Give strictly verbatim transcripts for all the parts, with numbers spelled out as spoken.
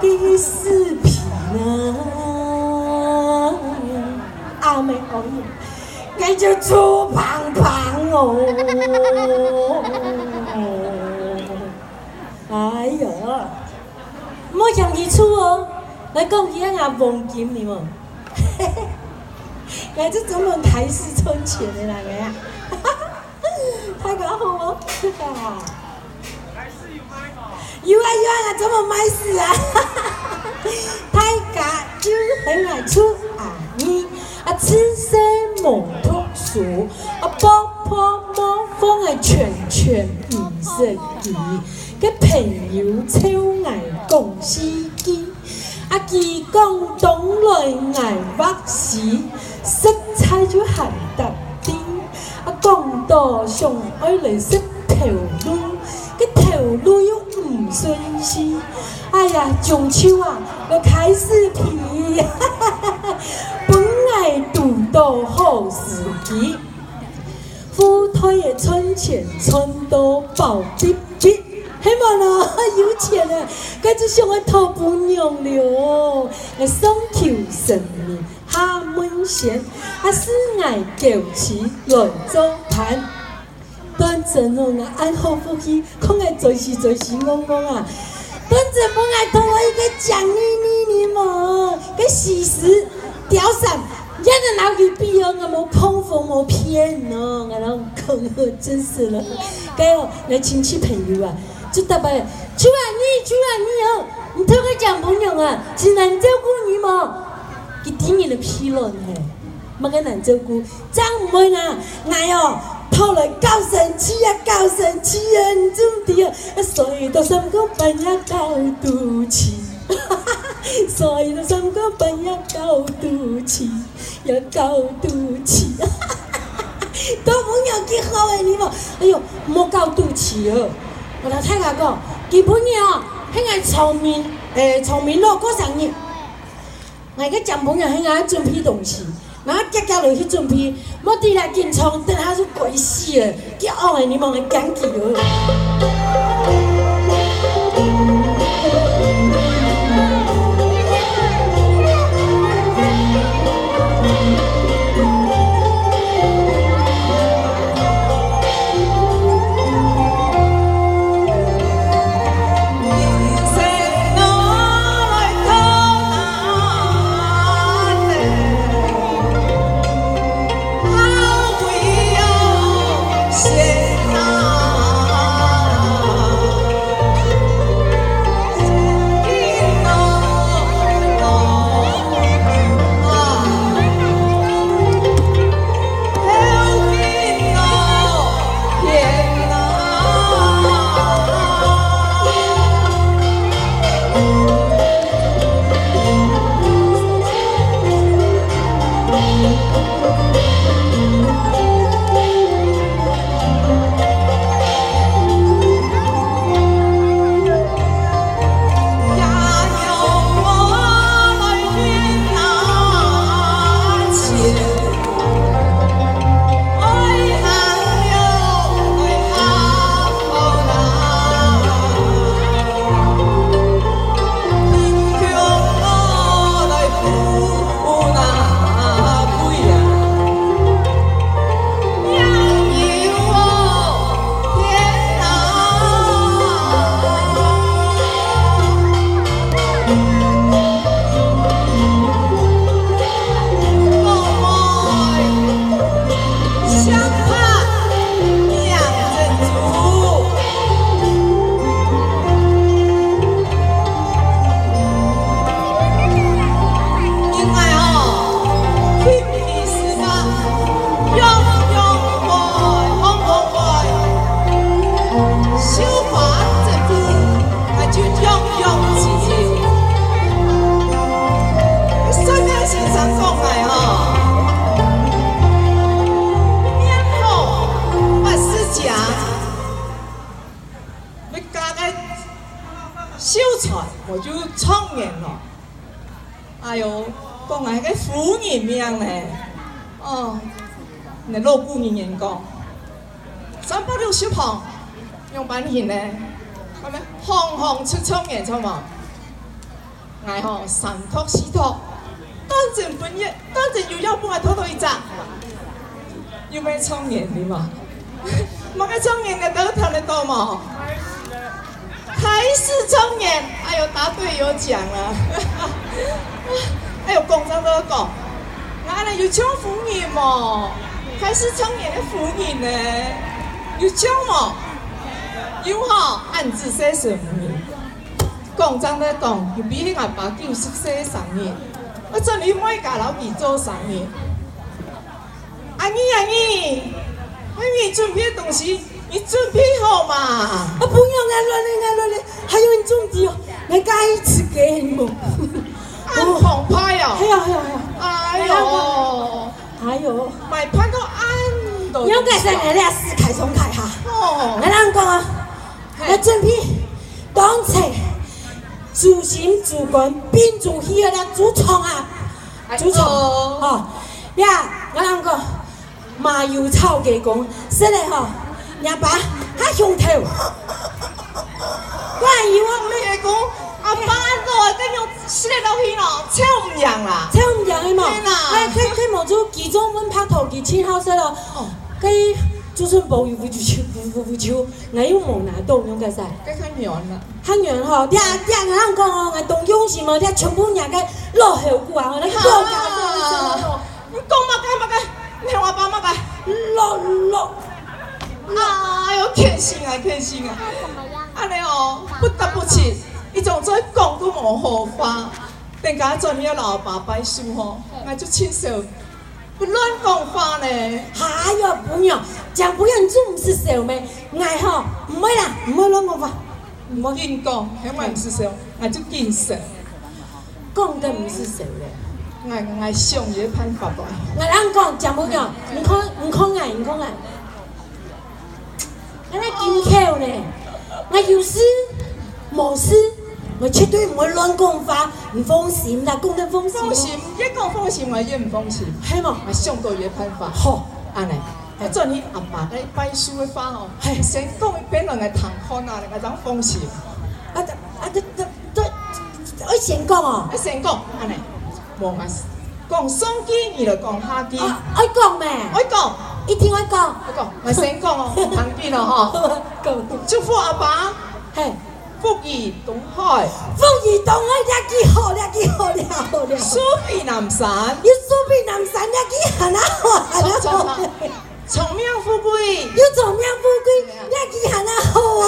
个視頻啊，阿妹哦，該就臭棒棒哦。哎呀，莫嫌佢臭哦，來講佢啊，黃金你們，該就專門開始賺錢个人个啊。 大家好，有啊有啊，怎麼賣死啊？大家就很愛出啊你啊，自細無讀書啊，白白無放个全全毋識佢，个朋友湊𠊎講四句。 啊，佢講當來𠊎畫詩，實在就還淡定。啊，講到想愛來食頭路，个頭路又毋順序。哎呀，終究啊，又開始皮，分𠊎堵到好時機。 褲袋个賺錢賺到飽逼逼，係無呢？有錢啊，該就想愛討餔娘了。來上求神明，下問仙，啊，賜𠊎狗妻來做伴。斷真哦，𠊎恁好福氣，看𠊎嘴時嘴時戇戇啊。斷真分𠊎討來一個靚妮妮呢嘛，該死死 吊衫，也能拿佢比哦，𠊎無膨風無騙哦，𠊎摎你講哦，真是了。該哦，𠊎親戚朋友啊，就打扮，就恁呢，就恁呢哦，你討个靚餔娘啊，係難照顧你無？佢知人个脾氣係，麼个難照顧，正毋會啦，𠊎哦，討來搞生趣啊，搞生趣啊，你知毋知啊？所以到三更半夜搞肚臍。 所以呢，三更半夜搞肚臍，也搞肚臍。都無有幾好个，你無，哎喲，莫搞肚臍哦。𠊎摎大家講，今晡日哦，係𠊎聰明，誒，聰明佬過生日。𠊎个靚餔娘係𠊎準備東西， 然後遽遽落去準備，莫在這緊張，等下就該死了，遽戇个你莫來驚佢哦。你家个秀才，𠊎就狀元咯。哎喲，講𠊎个夫人命呢，哦，你老古人言講，三百六十行，仰般行呢？講咩行行出狀元，著無？ 𠊎吼，三托四托，當真分一，當真有要分𠊎托到一隻。有咩狀元哩嘛？麼个狀元个都聽得到無？開市狀元，哎喲，答對有獎了。哎喲，講真都講，𠊎恁樣有像夫人無？開市狀元个夫人呢？有像無？有吼，恁仔細是夫人。 講真个講，有比起𠊎爸九十歲个生日，𠊎轉去妹家摎佢做生日。阿姨，阿姨，為你準備个東西，你準備好嗎？啊，不用，𠊎來了，𠊎來了，還有你準備哦，𠊎家己自家个。恁澎湃哦。係啊，係啊，係啊。哎喲，哎喲，買盤到恁多東西哦。你要改善𠊎這四開鬆開哈。哦。𠊎同你講啊， 嘿。𠊎準備當齊，豬心、豬肝、併豬血个豬腸啊，哎，豬腸，哦。吼，呀，𠊎同你講，麻油炒雞公，食了吼，若爸較香透。還有啊，你還講，阿爸恁老个，恁樣食得落去喏，臭毋贏啦。臭毋贏个嘛，係啦。哎，佢，佢無就幾種問白頭，佢盡好食咯。哦。佢就算無有，有，有，有，有， 𠊎又無拿到，用个啥？該較軟啦。較軟吼，這，這，𠊎同你講哦，𠊎當用心哦，這全部若个老後顧啊，吼，你講啊，你講麼个麼个，你喊𠊎爸麼个？老，老。哎喲，偏心啊，偏心啊！恁樣哦，不得不提，一種最講都無好話，等下轉去摎爸拜壽吼，𠊎就親手 不亂講話呢。哎喲，餔娘，講餔娘，你就毋識笑咩？𠊎吼，毋會啦，毋會亂講話，毋會。緊講，喊𠊎毋識笑，𠊎就緊笑。講得毋識笑咧。𠊎，𠊎想一個辦法來。𠊎同你講，講餔娘，你看，你看𠊎，你看𠊎。 恁樣緊口呢，𠊎有事無事，𠊎絕對毋會亂講話，你放心啦，講得放心哦。放心，越講放心，𠊎越毋放心。係無？𠊎想到一個辦法。好。恁樣，𠊎轉去阿爸該拜壽个話哦，嘿。先講一遍，𠊎聽看啊，𠊎正放心。啊，啊，這，這，這，愛先講哦。愛先講，恁樣，無嘛。 講上句，你就講下句。啊，愛講咩？愛講。一定愛講。愛講，𠊎先講哦，聽緊了吼。講。祝福阿爸，嘿。福如東海。福如東海，這句好，這句好，這好，這好。壽比南山。有壽比南山，這句還較好，還較好。長長長。 長命富貴。有長命富貴，這句還較好哦。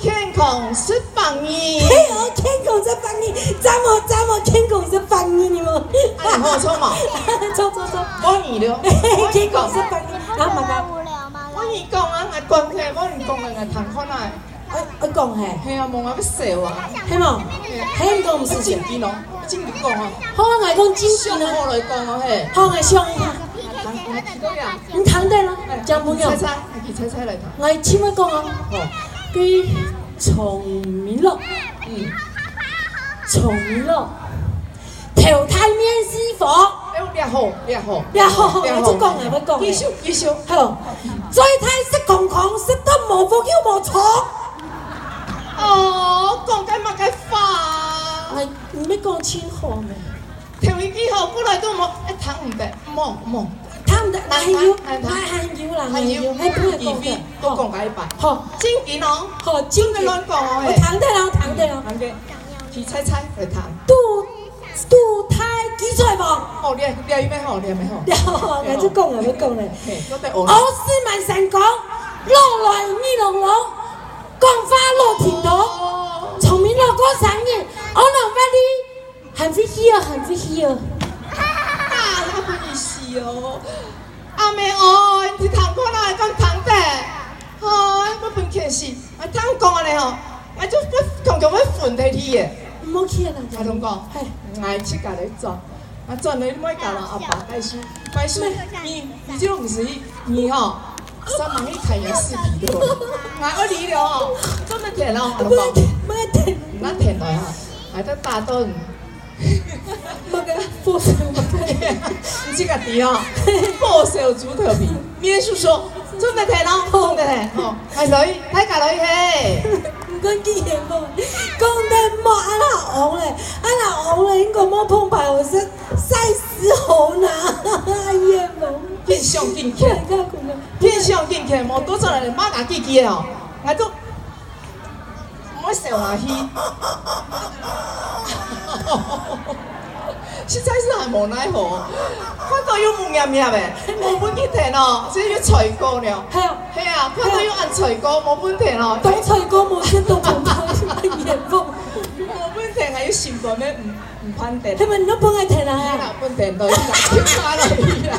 健康食百二。嘿哦，健康食百二，讚哦，讚哦，健康食百二，你們。哎，好，著無？著，著，著。無你了。健康食百二，啊，麼个？無你講啊，𠊎講起來，無你講个，𠊎聽看啊。 愛，愛講嘿。係啊，無𠊎愛笑啊。係無？係，你講毋係笑。正經哦，正經講哦。好，𠊎講正經啊。想好來講哦，嘿。好，𠊎想一下。來，來，來，來。你聽等咯，哎，講餔娘。你猜猜，你猜猜來聽。𠊎盡會講哦。好。對，聰明咯。嗯。聰明咯。 頭大面是福。哎喲，這好，這好。這好，這好。𠊎就講了，𠊎講了。繼續，繼續。好，嘴大食空空，食到無福又無財。哦，講該麼个話？哎，你愛講清楚咩？頭一句好，過來都無，哎，聽毋得，無，無。聽毋得，還有，還，還有啦，還有，還有。哎，不能講的。繼續，多講个一擺。好。正經哦。好，正經。不能亂講哦，嘿。𠊎聽得了，𠊎聽得了。OK，提猜猜來聽。肚 肚大記載無？哦，這，這有咩好，這有咩好？了，𠊎就講了，𠊎講了。嘿，都在學。屙屎滿山崗，老來耳聾聾，講話老停動，聰明老過生人，阿郎發力，還會去哦，還會去哦。啊，那不你死哦！阿妹哦，你聽過啦，講聽得，哦，不分開心。 啊，聽講恁呢吼，啊，就會強強會昏忒去耶。毋好去啊，阿龍講，嘿。𠊎自家來做，啊，做你莫搞了，阿爸拜壽，拜壽，你，你就毋使去，你吼，上網去看人視頻的，𠊎愛你了吼，做得甜哦，阿龍講，莫甜，莫甜。那甜來哈，還在打盹。 麼个？報銷麼个？你自家知哦，報銷豬頭皮，面試說，做得甜哦，做得甜哦，還可以，大家來嘿。毋管幾甜無，講得莫恁好戇咧，恁碰牌，我是赛斯猴拿，也没。变相进去，看看可能。变相进去，莫多出来，马打弟弟哦，俺都。 我笑下去。实在是還無奈何，看到又烏壓壓个，無分佢停哦，所以又吹過了。係啊，係啊，看到又恁吹過，無分停哦，當吹過無先都碰到眼風。無分停，還有心肝咩？毋毋判定。係咪你都分佢停啊？係啦，分停到，去啦，去啦。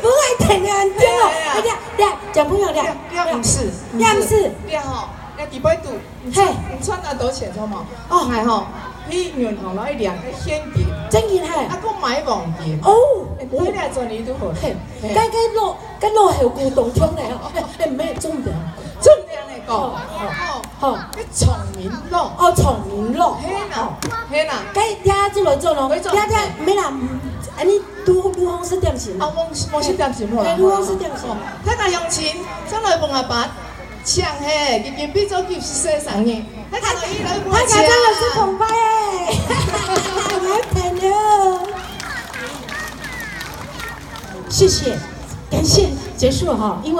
分佢停啊，對哦，對啊，對啊，講朋友的，你也毋是，你也毋是，你也吼，你也幾百度。 嘿，你賺恁多錢做麼？哦，係吼，去銀行攞一兩個現金，真个嘿。啊，閣買黃金。哦，哎，買了轉去都好。嘿，嘿，該該落該落後股當中咧，哎哎，沒有重點。重點來講，哦，哦，哦，該聰明咯。哦，聰明咯。嘿啦，嘿啦。該呀，這來做咯，這來做。呀呀，沒啦，嗯，啊，你都都公司點心。啊，公司點心好啦。哎，都公司點心。哦，太太鄉親，轉來問阿爸。 像嘿，今日變做九十歲生日，那看到一人大家真的是澎湃哎，我要疼了。謝謝，感謝，結束了哈，因為